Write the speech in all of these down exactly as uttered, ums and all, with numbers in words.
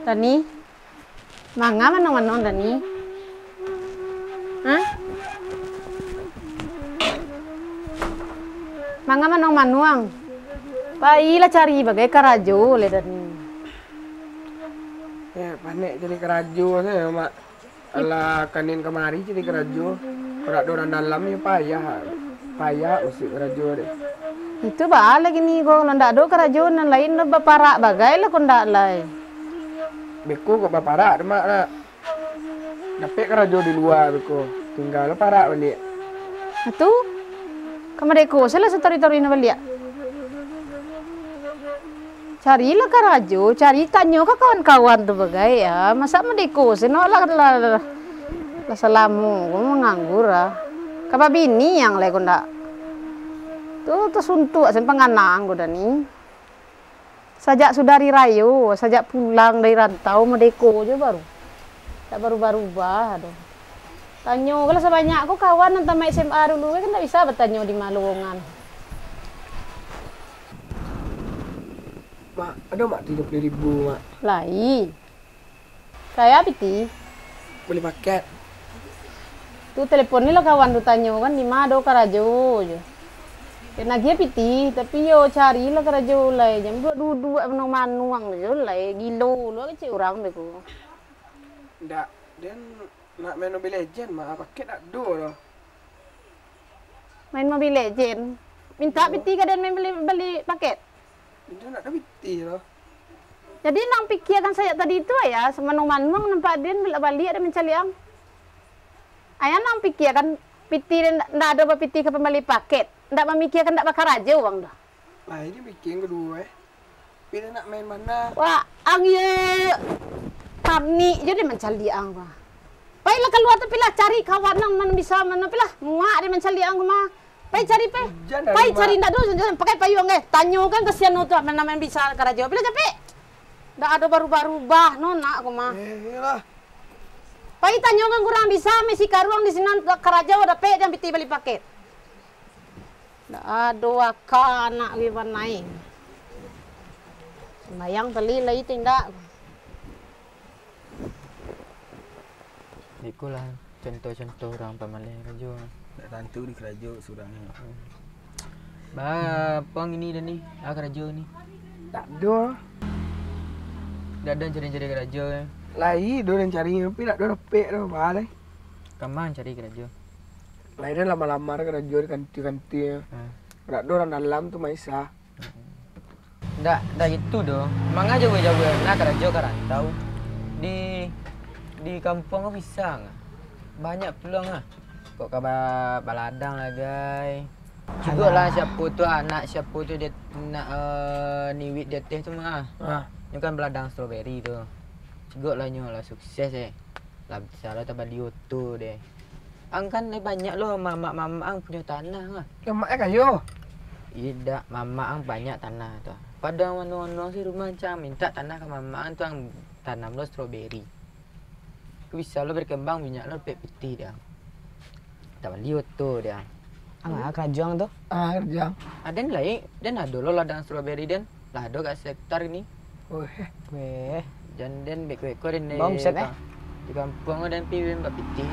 Dani, manga manuang-manuang, Dani? Hah? Manga manuang-manuang? Pailah cari bagai karajo lai, Dani. Eh, panek cari karajo sajo, Mak. Alah, kanin kamari cari karajo. Kok ndak ado urang dalam, yo payah. Payah masuak karajo deh. Itu baa lai kini ko, kalau ndak ado karajo, nan lain lah baparak bagai lah ko ndak lai. Beko kok baparak tu, Mak, nak. Dapek karajo di lua beko. Tingga lo parak baliak. Atu, ka madeko salah sataruih-taruih nan baliak. Carilah karajo, cari tanyo ka kawan-kawan tu bagai, ya. Masa madeko sino lah, lah, lah, lah salamo ko manganggur, ah. Ka babini ang lai ko ndak. Tu tasuntuak sen panganang ko, Dani. Sajak sudah ari rayo, sajak pulang dari rantau, madeko jo baru. Ndak barubah-rubah doh. Tanyo ko lah sabanyak ko kawan nan tamaik S M A dulu, kan ndak bisa batanyo di ma lowongan. Mak, ado, Mak, tigo puluah ribu, Mak? Lai. Kaya piti? Bali paket. Tu telepon ni lah kawan tu tanyo kan, di ma ado karajo jo. Yo nagiah piti, tapi yo carilah karajo lai. Jan duduak-duduak manuang-manuang jo lai. Gilo lo kecek urang beko. Ndak, den nak main Mobile Legend, Mak, paket ndak ado doh. Main Mobile Legend? Mintak piti ka den main bali, bali paket? Indak, ndak ado piti doh. Jadi, nan ang pikiakan sajak tadi tu, Ayah, samanuang-manuang nampak den bolak-baliak den mancaliak ang. Ayah nan ang pikiakan piti den ndak, ndak ado bapiti ka pambali paket, ndak mamikiakan ndak bakarajo ang doh. Lah, ini bikin kaduo, eh. Piti nak main mana? Wah, ang iyo panik jo den mancaliak ang, wah. Pailah kalua tu, pilah cari kawan nan, nan bisa mano, pilah muak den mancaliak ang ko mah. Pai cari, pai. Pai cari, ndak ado, pakai payuang, eh. Tanyokan ka si anu tu, nan, nan bisa karajo. Pilah capek. Ndak ado barubah-rubah, no, nak ko mah. Eh, iyolah. Pai tanyokan ka urang bisa, misi karuang di sinan, karajo dapek, jan piti bali paket. Ndak ado aka anak wi banai. Sumbayang tali lai tu indak. Ikolah contoh-contoh urang pamaleh karajo. Ndak tantu di karajo surang. Hmm. Ba, apo ngini dah ni? Ah, karajo ni. Ndak ado. Ndak ado cari-cari karajo, eh? Lai ado nan cari, tapi ndak ado dapek doh, ba lai. Kama cari karajo? Lai dah lamar-lamar karajo di kanti-kanti. Hmm. Ndak ado urang dalam tu, Maisa. Ndak, ndak itu doh. Manga jauah-jauah nak karajo ka rantau. Di, di kampuang ko bisa nga. Banyak peluang lah. Kok ka ba-, baladang lah, gai. Cukup lah siapo tu anak, siapo tu dia nak, eh, niwit di ateh tu mah. Ah. Nyo kan baladang strawberry tu. Cukup lah nyo lah sukses, eh. Lah bisa lah tabali oto deh. Ang kan lai banyak lo mamak-mamak ang punyo tanah lah. Yo, mak eh kayo. Idak, mamak ang banyak tanah tu. Padang wanuang-wanuang si rumah, ang mintak tanah ka mamak ang tu, ang tanam lo strawberry. Bisa lo berkembang banyak lo, pek pitih deh. Tabali oto deh. Ang ah, karajo ang tu? Ah, karajo ang. Ah, den lai, den ado lo ladang strawberry den. Lah ado ka sehektar ni. Weh. Weh. Jan den beko-beko den deh. Ba omset, eh? Di kampuang den pi bapitih.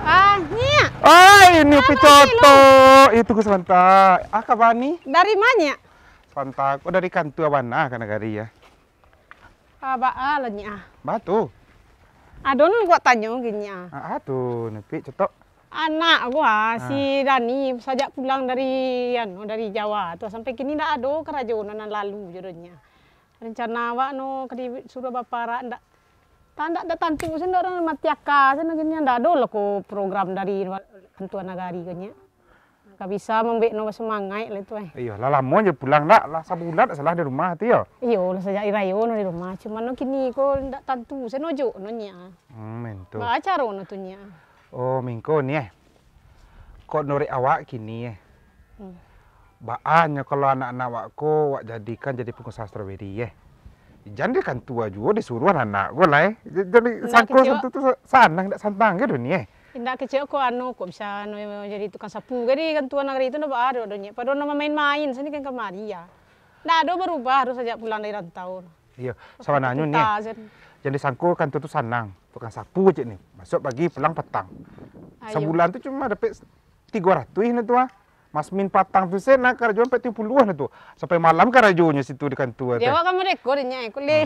Ah, Nyiak. Oi, ini picoto. Itu ku sabanta. Ah, kaba ni? Dari ma, Nyiak? Sabanta. Oh, dari kantua bana ka nagari, ya. Ah, baa lah, Nyiak, ah? Baa tu? Ado nan buat tanyo gini, ah. Ah, ah, tu, Nipik, cetok. Anak gua, ah, si Dani, sajak pulang dari, anu, dari Jawa tu, sampai kini ndak ado karajo nan lalu jo do, Nyiak. Rencana awak no ka disuruah baparak, ndak, ta-, ndak, ndak tantu, sen ndak urang mati aka, sen gini, ndak ado lah ko program dari kantua nagari ko, Nyiak. Ka bisa mambuek no basumangaik lah tu, eh. Iyo, lah lamo jo pulang ndak? Lah sabulan ndak salah di rumah tu, yo? Iyo, lah sajak ari rayo no di rumah. Cuman no kini ko ndak tantu, sen ojok no, Nyiak. Hmm, main tu. Baa caro no tu, Nyiak? Oh, mingko ni, eh. Kok norek awak kini, eh. Hmm. Baa nyo kalau anak-anak awak ko, awak jadikan jadi pengusaha strawberry, eh. Jan di kantua juo disuruah anak ko lah, eh. J-, jadi sangko santu tu sa-, sanang ndak santang ke dunia, eh. Indak kecek ko anu, kok bisa anu jadi tukang sapu. Jadi kan tuan nagari tu ndak baa doh, Nyiak. Padahal ndak main-main, sini kan kamari ya. Ndak ado barubah, harus sajak pulang dari rantau. Iyo, sabananyo ni, jan disangko kantua tu sanang, tukang sapu cek ni, masuak pagi, pulang patang. Ayo. Sabulan tu cuma dapek tigo ratuih nah tu ah. Mas min patang tu sen, nah karajo sampai tigo puluah nah tu. Sampai malam karajonyo situ di kantua tu. Awak kan merdeko dek nyo, eh. Kok leh,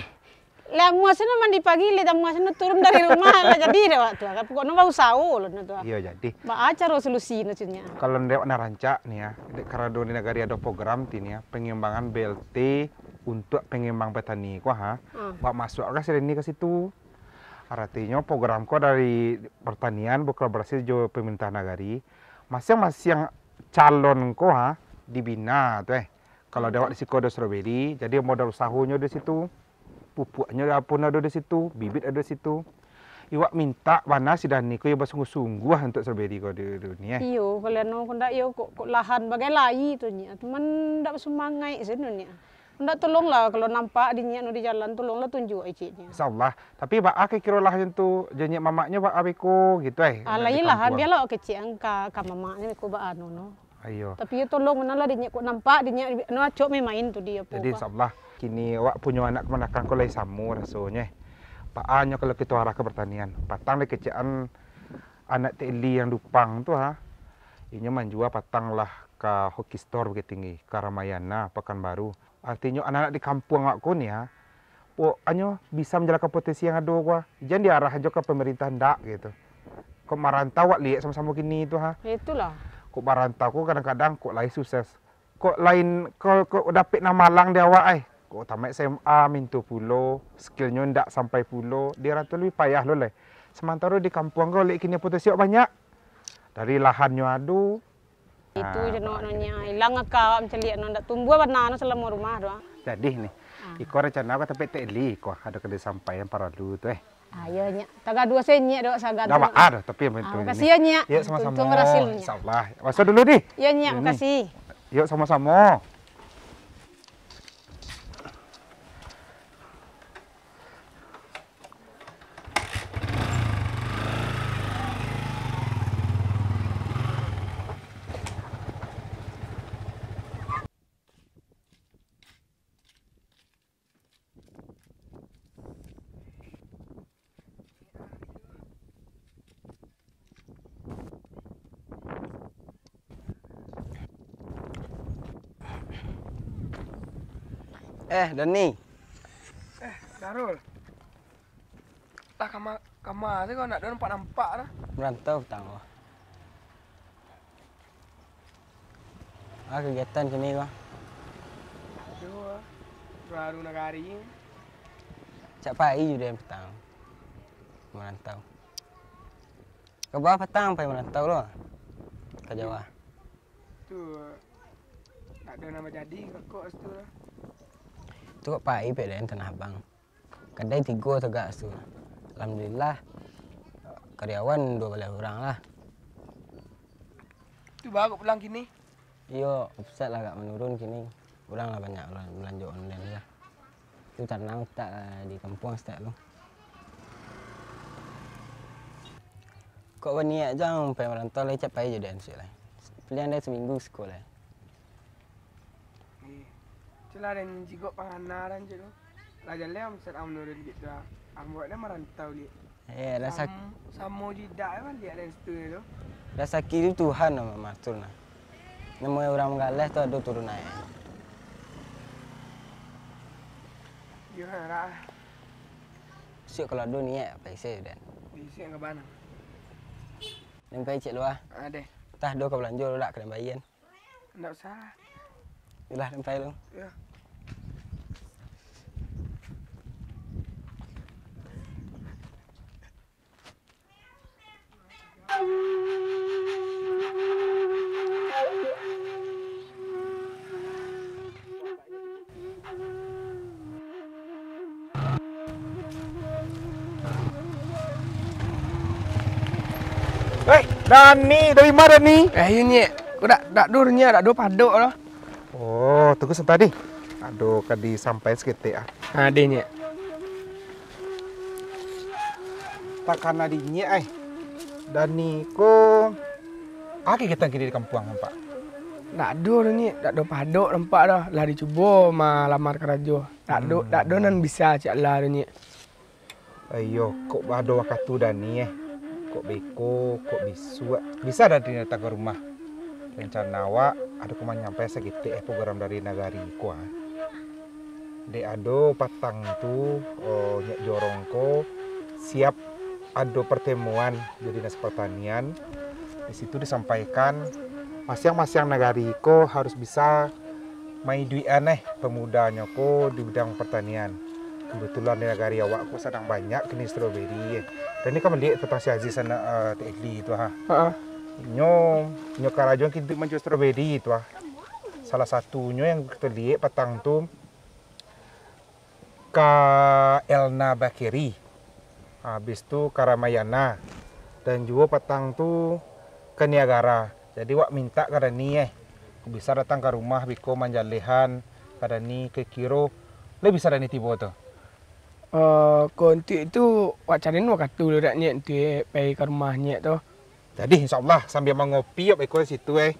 leh amuah seno mandi pagi, leh amuah seno turun dari rumah, lah jadi dek awak tu. Pokoknyo bausaho lo nah tu. Iyo, jadi. Baa caro solusinyo cek nyo. Kalau ndak nak rancak ni ya, dek karano di nagari ado program ti ni ya, pengembangan B L T untuk pengembang petani ko ha. Hmm. Bak masuak ka sini ka situ. Aratinyo program ko dari pertanian bakolaborasi jo pemerintah nagari. Masiang-masiang calon ko ha, dibina tu eh. Kalau di awak di siko ado strawberry, jadi modal usahonyo di situ, pupuaknyo pun ado di situ, bibit ado di situ. Iwak mintak bana si Dani ko iyo basungguah-sungguah untuak strawberry ko di, di ni eh. Iyo, kalau anu ko ndak iyo kok, kok lahan bagai lai tu nyo. Cuman ndak basumangaik seno nyo. Ndak, tolonglah, kalau nampak di nyiak no di jalan, tolonglah tunjuak iciknyo. Insyaallah. Tapi baa kiro-kiro lah macam tu, jo nyiak mamaknyo baa beko gitu eh. Alah, iyolah, bialah kecek angka ka mamaknyo beko baa no. Ayo. Tapi yo tolong manalah di nyiak, kok nampak di nyiak no acok main-main tu dia. Jadi insyaallah, kini awak punyo anak kamanakan ko lai samo rasonyo eh. Baa nyo kalau kito arah ka pertanian, patang dikecekan anak Tek Li yang Dupang tu ha. Inyo manjua patang lah ka Hoki Store Bukittinggi, ka Ramayana, Pekanbaru. Artinyo, anak-anak di kampuang awak ko ni, ha, pokoknyo bisa manjalankan potensi yang ado ko, ha. Jan diarah jo ka pemerintah, ndak gitu. Kok marantau awak liek samo-samo kini tu, ha. Itulah. Kok marantau ko kadang-kadang kok lai sukses. Kok lain, kok, kok dapek nan malang di awak, ai. Kok tamaik S M A minto pulo, skillnyo ndak sampai pulo, di rantau lebih payah lo lai. Samantaro di kampuang ko liek kini potensi awak banyak. Dari lahannyo ado, Itu Ah, je no, no nya ilang aka awak mancaliak no, ndak tumbuah bana no salamo rumah tu, ah. Jadi ni, Ah. iko rencana ko tapi Tek Li ko ado ka disampaian paralu tu, eh. Ah, iyo, Nyiak. Tagaduah se Nyiak dek sagan tu. Ndak baa doh, tapi yang penting Ah, makasih ini. Ya, Nyiak. Iyo, sama-sama. Untung barasil, Nyiak. Insyaallah. Masuk dulu, di. Iyo, Nyiak, Ini. makasih. Yuk, sama-sama. Eh, Dani. Eh, Darul. Lah kama, kama se kau ndak ado nampak-nampak dah. Merantau patang ko. Ah, kegiatan kini ko. Aduh, baru nagari. Cak pai jo den patang. Merantau. Ka baa patang pai merantau lo? Ka Jawa. Tu, ndak ado nan bajadi ka kok situ lah. Tu kok pai pek den Tanah Abang. Kadai tigo tagak situ. Alhamdulillah, karyawan duo baleh urang lah. Tu baa kok pulang kini? Iyo, omset lah agak manurun kini. Urang lah banyak lah balanjo online lah. Tu tanang utak lah di kampuang saketek tu. Kok baniaik jan pai marantau lai, cak pai jo den suik lai. Paliang den saminggu siko lai. Eh, itulah den jigok pangana den cak tu. Lah jaleh omset ang manurun gitu ah. Ambo ni marantau liak. Eh, lah sak- Sam-, samo jo idak eh baliak dari situ tu. Rasaki tu Tuhan nan maatur nah. Namo urang manggaleh tu ado turun naik. Iyo lah. Siok kalau ado niaik, paisai den. Bisiak ka bana? Den pai cek lu ah. Ah, deh. Tah do ka balanjo lu dak ka den bayian. Ndak usah. Iyolah, den pai lu. Iyo. Eh, Dani, dari ma Dani? Eh, iyo, Nyek. Ko dak, dak ado, Nyek, dak ado padok doh. Oh, tunggu sabanta, di. Ado ka disampaian saketek, ah. Ha, di, Nyek. Takana di Nyek, ai. Dani ko, a kegiatan kini di kampuang, nampak? Ndak ado doh, Nyek. Ndak ado padok nampak doh. Lah dicubo malamar karajo. Ndak ado, hmm, ndak ado nan bisa cak lah doh, Nyek. Iyo, kok ado wakatu Dani, eh. Kok beko, kok bisuak. Bisa Dani datang ka rumah. Rencana awak, ado ka manyampai saketek, eh, program dari nagari ko, ah. Dek ado patang tu, oh, Nyek Jorong ko siap ado pertemuan jo Dinas Pertanian. Di situ disampaikan, masiang-masiang nagari ko harus bisa maiduikan, eh, pemudanyo ko di bidang pertanian. Kebetulan di nagari awak ko sadang banyak kini stroberi, eh. Dan ni kan maliek patang si Aziz anak, eh, Tek Eli tu, ha. Ha. Inyo, inyo karajo kini manjua stroberi tu, ha. Salah satunyo yang kito liek patang tu, ka Elna Bakeri, habis tu ka Ramayana, dan juo patang tu ka Niagara. Jadi, wak mintak ka Dani, eh, bisa datang ka rumah beko manjalehan ka Dani, kiro-kiro lai bisa Dani tibo tu? Eh, kok untuak itu, wak cari wakatu dulu dak, Nyek, untuak pai ka rumah Nyek tu? Jadi, insyaallah, sambia mangopi, wak beko di situ, eh.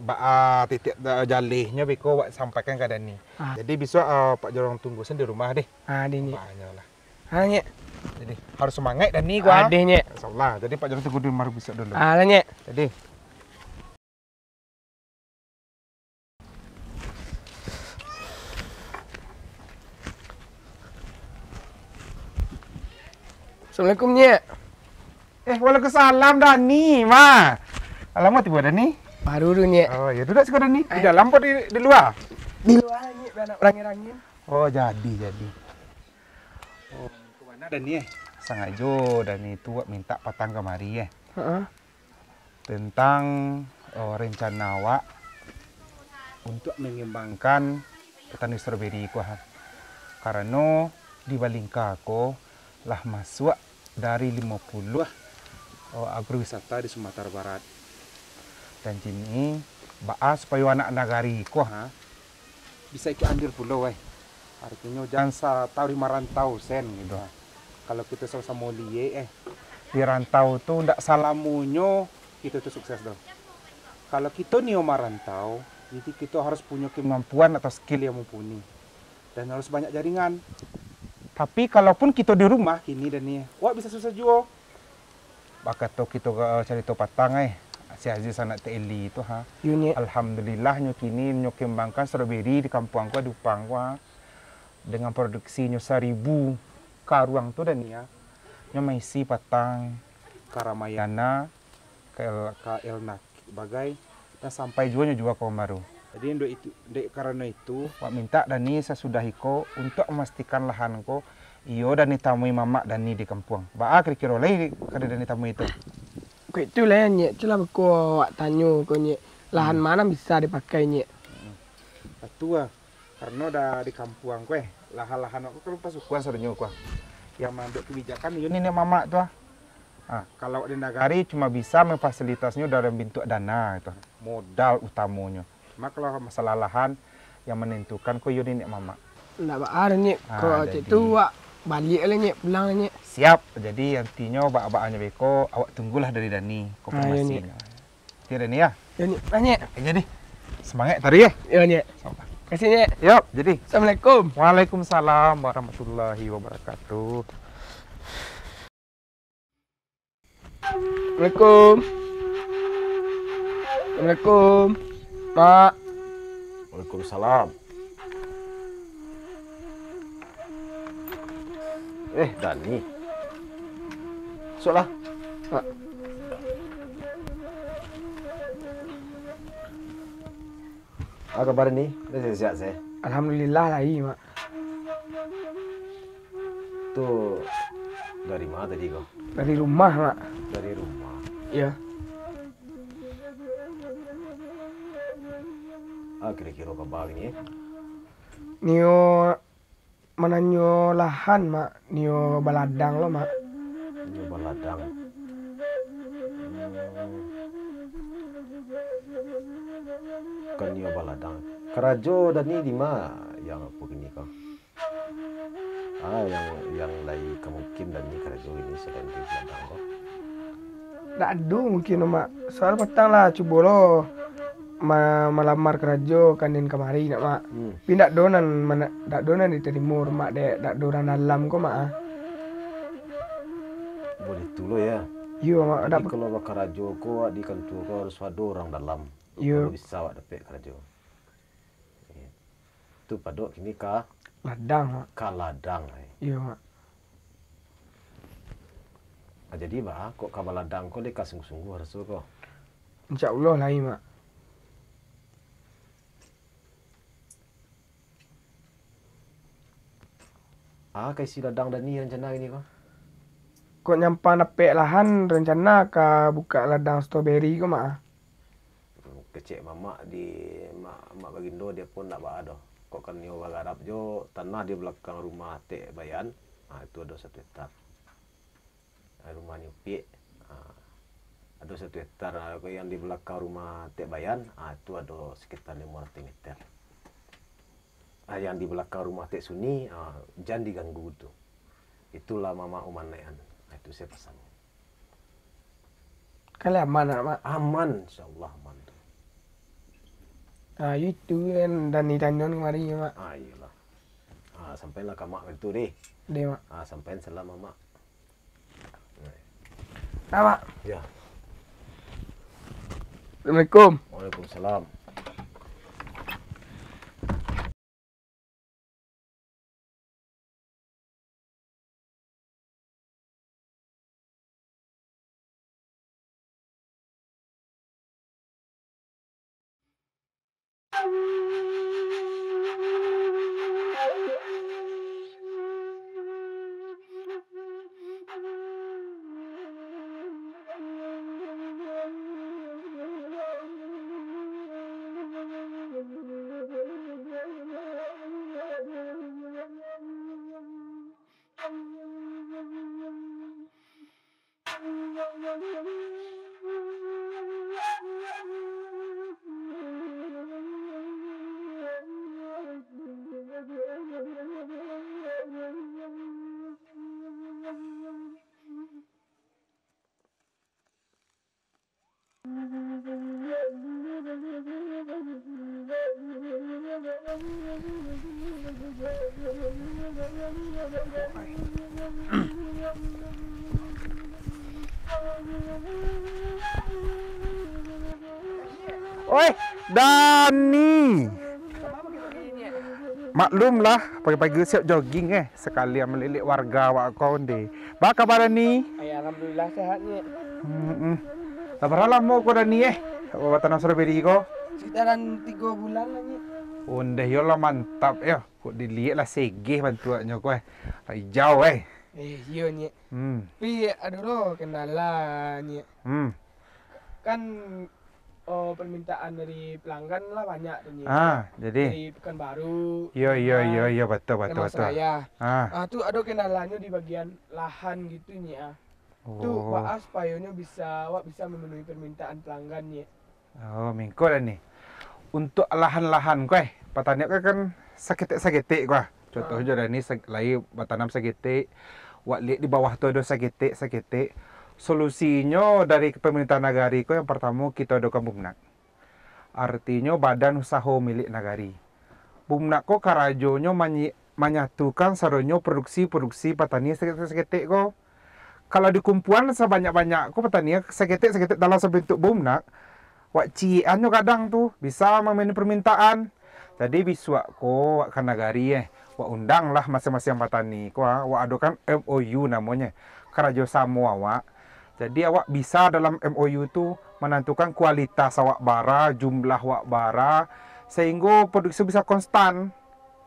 Ba-, ah, titiak, ah, jalehnyo beko wak sampaikan ka Dani. Ah. Jadi, bisuak, ah, Pak Jorong tunggu sen di rumah deh. Ah, deh, Nyek. Banyak lah. Ah, Nyek. Jadi, harus semangat Dani ko, ah. Ah, deh, Nyek. Insyaallah. Jadi, Pak Jorong tunggu di rumah bisuak dulu. Ah, lah, Nyek. Jadi. Assalamualaikum, Nyek. Eh, waalaikumsalam, Dani, ma. Alamo tibo, Dani? Baru tu, Nyek. Oh, ya, duduak siko, Dani. Di dalam apo di, di lua? Di lua, Nyek, biar nak berangin-angin. Oh, jadi, jadi. Oh, ka mano Dani, eh? Sangajo Dani tu wak mintak patang kamari, eh. Heeh. Tentang, eh, rencana awak untuak mangembangkan petani stroberi ko, ha. Karano di Balingka ko lah masuak dari limo puluah, eh, agrowisata di Sumatera Barat. Dan kini, baa supayo anak nagari ko, ha, bisa ikut andil pulo, weh. Artinyo, jan sataruih marantau sen, gitu. Kalau kito samo-samo liek, eh, di rantau tu ndak salamonyo kito tu sukses doh. Kalau kito nio marantau, jadi kito harus punyo kemampuan atau skill yang mumpuni. Dan harus banyak jaringan. Tapi, kalaupun kito di rumah kini, Dani, wak bisa susah juo. Bakato kito ka, eh, carito patang, eh, si Aziz anak Tek Eli tu, ha. Yo, Nyek. Alhamdulillahnyo kini nyo kembangkan stroberi di kampuang ko, di Upang ko, ha. Dengan produksinyo saribu karuang tu, Dani, ha. Nyo maisi patang ka Ramayana, ka El-, ka Elna bagai, dan sampai juo nyo juo ka Pekanbaru. Jadi, dek itu, dek karano itu, wak mintak Dani sasudah iko untuak mamastikan lahan ko, iyo Dani tamui mamak Dani di kampuang. Baa kiro-kiro lai ka Dani tamui tu? Kok itulah, Nyek, itulah beko wak tanyo ko, Nyek. Lahan ma nan bisa dipakai, Nyek? Hmm. Batua, karano da di kampuang ko, eh, lahan-lahan ko kan pasukuan sadonyo ko. Yang maambiak kabijakan iyo niniak mamak tu, ah. Ah, kalau di nagari cuma bisa memfasilitasnyo dalam bentuk dana gitu, modal utamonyo. Cuma kalau masalah lahan, yang menentukan ko iyo niniak mamak. Ndak baa, Nyek. Ah, kok cak tu, wak baliak lah, Nyek, pulang lah, Nyek. Siap. Jadi, intinyo baa-baanyo beko, awak tunggulah dari Dani konfirmasinyo. Ah, iyo, Nyek. Itu Dani, ya? Iyo, Nyek. Ah, Nyek. Oke, jadi. Semangat tadi, ya? Iyo, Nyek. Sama. Makasih, Nyek. Yap, jadi. Assalamualaikum. Waalaikumsalam warahmatullahi wabarakatuh. Assalamualaikum. Assalamualaikum. Mak. Waalaikumsalam. Eh, Dani. Masuklah. Mak. Apa kabar ni? Dah sihat-sihat, seh? Alhamdulillah, lai, Mak. Tu dari ma tadi ko? Dari rumah, Mak. Dari rumah? Iyo. Ah, kiro-kiro kabar ni, eh? Nio mananyo lahan, Mak. Nio baladang lo, Mak. Nio baladang. Hmm. Bukan nio baladang. Karajo Dani di ma yang apo kini ko? Ah, yang, yang lai ka mungkin Dani karajo kini salain di baladang ko? Ndak ado mungkin, Mak. Soal patang lah, cubo lo ma-, malamar karajo ka nin kamari nak, Mak. Hmm. Tapi ndak ado nan mana-, ndak ado nan ditarimo, Mak, dek ndak ado urang dalam ko, Mak, ah. Buliah tu lo, yo. Iyo, Mak. Jadi, ndak kalau bakarajo ko, di kantua ko harus ado urang dalam. Iyo. Baru bisa awak dapek karajo. Tu padok kini ka ladang, Mak. Ka ladang, ai. Iyo, Mak. Ah, jadi, baa, kok ka baladang ko deh ka sungguah-sungguah raso ko? Insya Allah lai, Mak. Ah, ka isi ladang Dani rancana kini ko? Kok nyampang dapek lahan, rancana ka buka ladang strawberry ko, Mak. Kecek mamak di, mak, mak bagindo, dia pun ndak baa doh. Kok kan nio bagarap jo tanah di balakang rumah Tek Bayan, ah, itu ado satu hektar. Ah, rumah nio piak, ah, ado satu hektar. Ah, kok yang di balakang rumah Tek Bayan, ah, itu ado sekitar limo ratus meter. Ah, yang di balakang rumah Tek Suni, ah, jan diganggu tu. Itulah mamak umanaik an. Ah, itu saya pasang. Kali aman, nak, Mak? Aman, insya Allah aman tu. Ah, itu kan Dani tanyo ni kamari, Mak. Ah, iyolah. Ah, sampaianlah ka Mak itu deh. Deh, Mak. Ah, sampaian salam, Mak. Nah, Mak. Ya. Assalamualaikum. Waalaikumsalam. Oi, Dani. Maklum lah, pagi-pagi siap jogging, eh. Sakalian maliek-liek warga awak ko, ndeh. Baa kaba, Dani? Ai, alhamdulillah, sehat, Nyek. Hmm, hmm. Lah bara lamo ko, Dani, eh, batanam strawberry ko? Sekitaran tigo bulan lah, Nyek. Ondeh, yo lah, mantap, yo. Kok diliek lah segeh bantuaknyo ko, eh. Lah ijau, eh. Eh, iyo, Nyek. Hmm. Tapi ado lo kendala, Nyek. Hmm. Kan, oh, permintaan dari pelanggan lah banyak tu, Nyek. Ah, jadi? Dari Pekanbaru, iyo, iyo, Demak, iyo, iyo, batua, batua, Demak batua. Seraya. Ah. Ah, tu ado kendalanyo di bagian lahan gitu, Nyek, ah. Tu, oh, baa supayonyo bisa, awak bisa memenuhi permintaan pelanggan, Nyek. Oh, mangko Dani. Untuak lahan-lahan ko, eh, patani ko kan saketek-saketek ko, ah. Contoh, ah, jo Dani sag-, lai batanam saketek, wak liek di bawah tu ado saketek-saketek. Solusinyo dari pemerintah nagari ko, yang partamo kito adokan Bumnak. Artinyo, Badan Usaho Milik Nagari. Bumnak ko karajonyo manyi-, manyatukan sadonyo produksi-produksi patani saketek-saketek ko. Kalau dikumpuan sabanyak-banyak ko patani saketek-saketek dalam sabantuak Bumnak, wak ciek-annyo kadang tu bisa mameni permintaan. Jadi, bisuak ko wak ka nagari, eh, wak undanglah masiang-masiang patani ko, ah, wak adokan M O U namonyo, karajo samo awak. Jadi, awak bisa dalam M O U tu manantukan kualitas awak bara, jumlah awak bara, sahinggo produksi bisa konstan.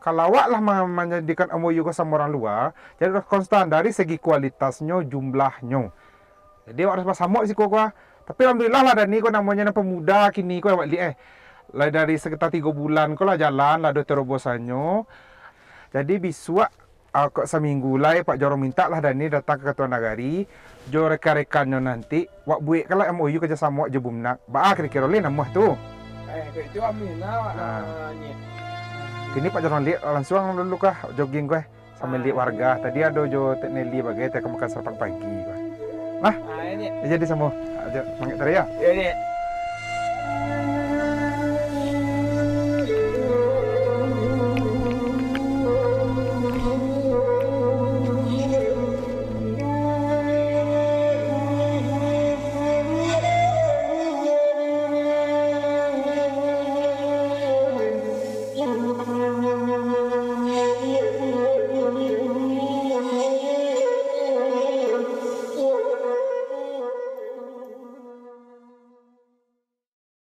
Kalau awak lah ma-, manjadikan M O U ko samo urang lua, jadi harus konstan dari segi kualitasnyo, jumlahnyo. Jadi, awak harus basamok di siko ko, ah. Tapi, alhamdulillah lah, Dani ko namonyo nan pemuda kini ko, awak liek, eh. Lah dari sekitar tigo bulan ko lah jalan, lah ado terobosannyo. Jadi, bisuak, ah, kok saminggu lai, Pak Jorong mintak lah Dani datang ka Ketua Nagari, jo rekan-rekannyo nanti, wak buekkanlah M O U kerjasamo wak jo Bumnak. Baa kiro-kiro lai namuah tu? Eh, kok itu amin lah, wak, ah, Nyek. Kini Pak Jorong liek langsuang dulu kah, jogging ko, eh? Sambil liek warga. Tadi ado jo Tek Nelly bagai, tadi makan sarapang pagi ko. Nah, ah, iyo, Nyek. Jadi samo. Aja, mangek tadi ya. Ya, Dek.